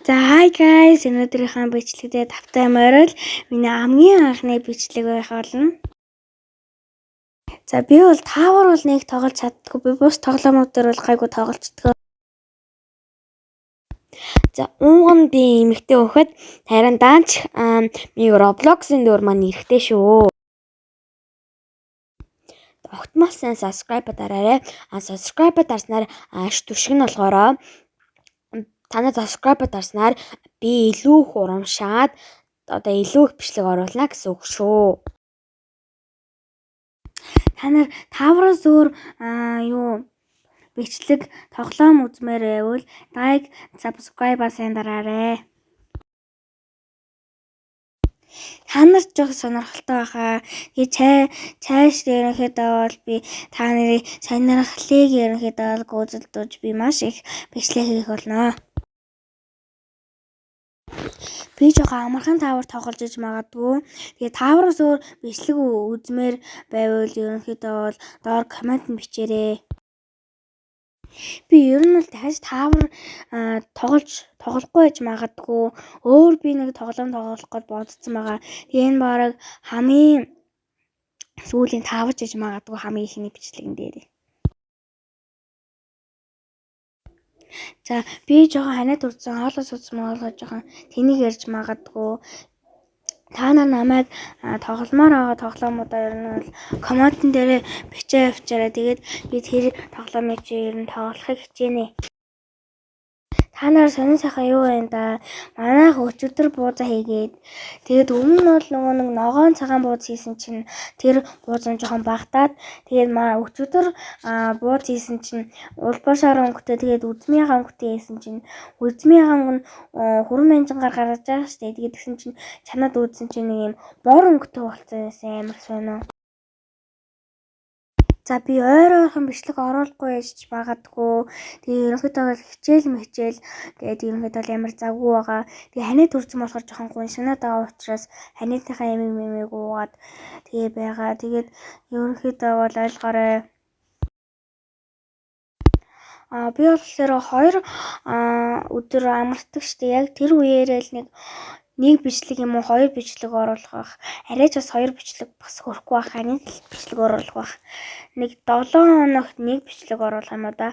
За hi guys, өнөөдрийнхөө бичлэгтээ тавтай морил миний хамгийн анхны бичлэг байх болно. За би бол таавар бол нэг тоглож чаддаггүй. Би бус тоглоомууд дээр бол гайгүй тоглолцдог. За уунг нь би эмэгтэй хөхөд харин даанч ми Roblox-ын дүр маань эрэхтэй шүү. Огтмол сайн subscribe дараарай. А subscribe дарснаар аш түшиг нь болохоро танай subscribe дарснаар би илүү их урамшаад одоо илүү их бичлэг оруулна гэсэн үг шүү. Та нар таавраас өөр юу бичлэг тоглоом үзмээр байвал like, subscribe сайн дараарай. Та нарт жоох сонирхолтой байхаа. Тэгээ чай чааш ерөнхийдөө бол би та нарын сонирхлыг ерөнхийдөө бол гүйцэлдүүлж би маш их бичлэг хийх болно. Би жоохон амархан таавар тоглож иж магадгүй. Тэгээ таавраас өөр бичлэг үзмээр байвал ерөнхийдөө бол доор коммент нь бичээрэй. Би ер нь бол дахиж таавар тоглож тоглохгүй байж магадгүй. Өөр би нэг тоглоом тоглох гэж бодсон байгаа. Тэгээ энэ бараг хамгийн сүүлийн тааварч иж магадгүй хамгийн ихний бичлэгэн дээр. За би жоохон ханиад үрдсэн, хоолой суудсан моолгоо жоохон тэнийг ярьж магадгүй. Та нар намайг тогломоор байгаа тоглоомудаа ер нь бол комментэн дээрээ бичээ явуучаарай. Тэгээд би тэр тоглоомыг чи ер нь тоглохыг хичээнэ. Та нар сонин сайхан юу байна да? Манайх өчигдөр буузаа хийгээд тэгээд өмнө нь бол нөгөө нэг ногоон цагаан бууз хийсэн чинь тэр бууз нь жоохон багтаад тэгээд маа өчигдөр бууз хийсэн чинь улбар шар өнгөтэй тэгээд үзмийн өнгөтэй хийсэн чинь үзмийн өнгө нь хүрэн манжингаар гаргаж байгаа шүү дээ. Тэгээд тэгсэн чинь чанаад үзсэн чинь нэг юм бор өнгөтэй болсон байсан амар сонио. За би ойр ойрхон бичлэг оруулахгүй яж магадгүй. Тэгээ ерөнхийдөө бол хичээл мхичээл тэгээд ерөнхийдөө бол амар завгүй байгаа. Тэгээ ханиад төрсэн болохоор жоохон гуншигнаад байгаа учраас ханиадынхаа ямиг мэмийг уугаад тэгээ байгаа. Тэгээд ерөнхийдөө бол ойлгоорой. Би болохоор 2 өдөр амардаг штэ. Яг тэр үеэрээ л нэг бичлэг юм уу хоёр бичлэг оруулах байх. Арай ч бас хоёр бичлэг бас хөрөхгүй байх. Нэг л бичлэг оруулах байх. Нэг 7 хоногт нэг бичлэг оруулах юм уу да.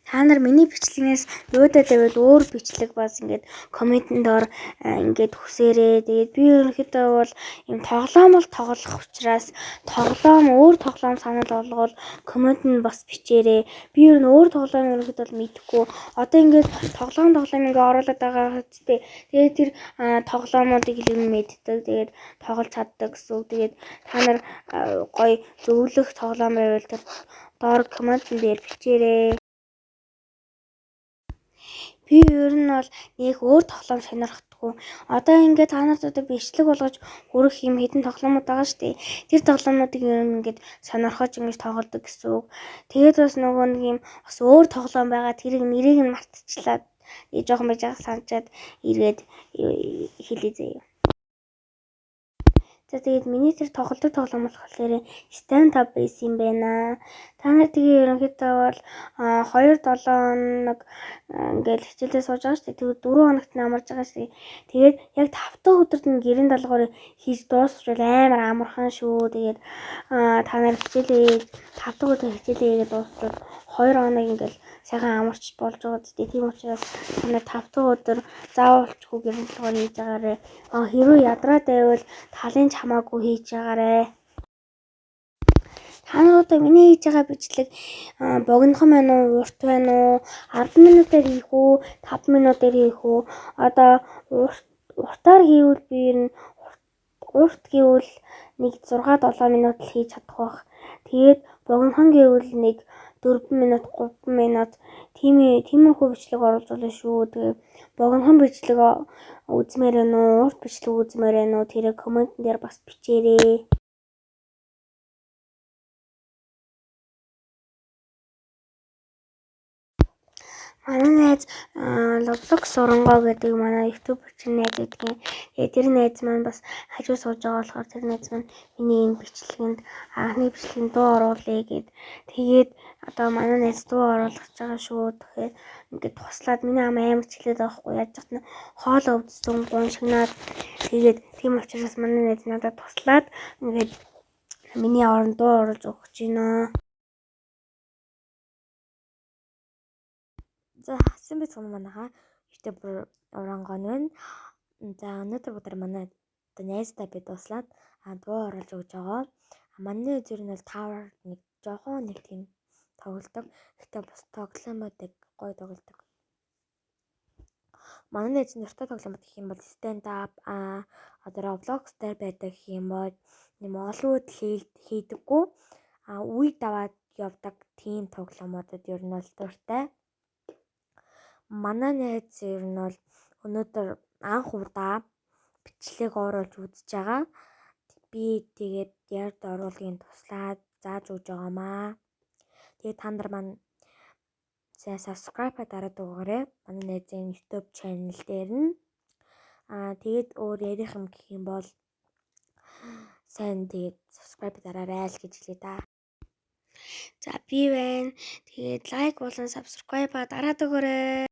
Та нар миний бичлэгнээс буудаад байвал өөр бичлэг бас ингээд комментэнд доор ингээд хүсээрэй. Тэгээд би ерөнхийдөө бол юм тоглоом бол тоглох учраас тоглоом өөр тоглоом санал болгоул комментэнд бас бичээрэй. Би ер нь өөр тоглоом ерөнхийдөө бол мэдэхгүй. Одоо ингээд тоглоом ингээд оруулаад байгаа хэвчтэй. Тэгээд тэр тоглоомуудыг л юм мэддэг. Тэгээд тоглож чаддаг гэсэн үг. Тэгээд та нар гоё зөвлөх тоглоом байвал тэр доор комментэн дээр бичээрэй. Би ер нь бол нэг өөр тоглоом сонирхдаггүй. Одоо ингээд та нарт одоо бичлэг болгож хүрэх юм хэдэн тоглоомууд байгаа шүү дээ. Тэр тоглоомуудыг ер нь ингээд сонирхож ингэж тоглодог гэсэн үг. Тэгээд бас нөгөө нэг юм бас өөр тоглоом байгаа. Тэрийг нэрийг нь мартчихлаа. Жоохон байж байгаа санчаад эргээд хэлээ заяа. За тэгээд миний тэр тоглодог тоглоом болохоор Stand Up байсан юм байна. Та нар тэгээ ерөнхийдөө бол 2 7 хоног ингээл хичээлээ сууж байгаа шүү дээ. Тэгээд 4 хоногт нь амарч байгаа шүү дээ. Тэгээд яг 5 дахь өдөрт нь гэрийн даалгавар хийж дуусчвал амар амархан шүү. Тэгээд та нар хичээлээ 5 дахь өдөр хичээлээ хийгээд дуусчвал 2 хоног ингээл сайхан амарч болж байгаа зү. Тийм учраас та нар 5 дахь өдөр заавалчгүй гэрийн даалгавар хийж байгаарэ. Хэрвээ ядраад байвал талын ч хамаагүй хийж байгаарэ. Та нар одоо миний хийж байгаа бичлэг богинохон байна уу, урт байна уу, 10 минутаар хийх үү, 5 минутаар хийх үү? Одоо уртаар хийвэл би ер нь урт гэвэл нэг 6 7 минут л хийж чадах байх. Тэгээд богинохон гэвэл нэг 4 минут, 3 минут тиймэрхүү бичлэг оруулж болно шүү. Тэгээ богинохон бичлэг үзмээр байна уу, урт бичлэг үзмээр байна уу? Тэрийг комментэн дээр бас бичээрэй. Манай найз Roblox Урангоо гэдэг манай YouTuber чинь найз гэдгийг. Тэгээд тэр найз маань бас хажуу сууж байгаа болохоор тэр найз маань миний энэ бичлэгэнд анхны бичлэгэнд дуу оруулъя гэд. Тэгээд одоо манай найз дуу оруулах гэж байгаа шүү. Тэгэхээр ингээд туслаад миний ам амар чилээд байгаа хгүй, яаж ч нь хоол өвдсөн гуншигнаад. Тэгээд тийм учраас манай найз надад туслаад ингээд миний оронд дуу оруулж өгч байна. За, сайн байцгаана, манайхаа. YouTuber Урангоо байна. За, өнөөдөр бүгд манай одоо найздаа би туслаад дуу оруулж өгч байгаа. Манай зүр нь бол Tower нэг жоохон нэг тийм тоглодог. Гэхдээ бус тоглоомуудыг гоё тоглодог. Манай найз нуртай тоглоомод гэх юм бол Stand Up, одоо Roblox дээр байдаг гэх юм бол нэм олон үйлдэл хийдэггүй, үе даваад явдаг тийм тоглоомуудад ер нь бол дуртай. Манай найз ер нь бол өнөөдөр анх удаа бичлэг оруулж үзэж байгаа. Би тэгээд ярд оруулахын туслаад зааж өгч байгаамаа. Тэгээд та нар маань сайн subscribe дараад өгөөрэй. Манай найзын YouTube channel дээр нь. Тэгээд өөр ярих юм гэх юм бол сайн тэгээд subscribe дараарай л гэж хэлье да. За, би байна. Тэгээд like болон subscribe дараад өгөөрэй.